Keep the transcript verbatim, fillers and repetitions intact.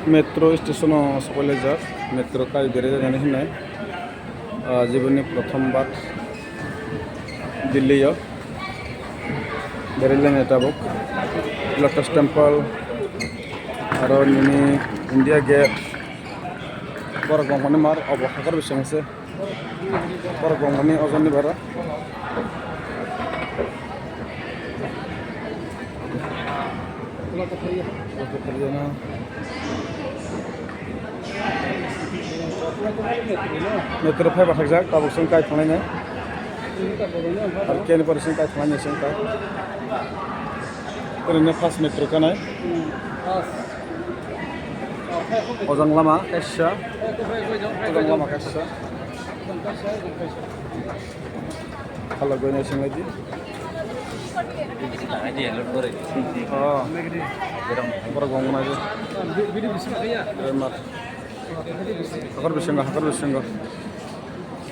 Metro station o sokoilaijak, metro kai berai jani hinai. Ah, jiboni prothom bar Delhi o berai lani tabuk Lotus Temple, aro nini India Gate, borok bangmani mar obo hakor bising se. Borok bangmani ojon ni bara. Metro phai bathakjak, tabuk chwng kai thanglainai. Ar keni pore chwng kai thanglainai chwng kai. Oino first metro kanai. Ojang lama kaisa. Ojang lama kaisa. Khalok goi nai sing lagi. Oh. Borok bong nai. Hakor bisingo, hakor bisingo.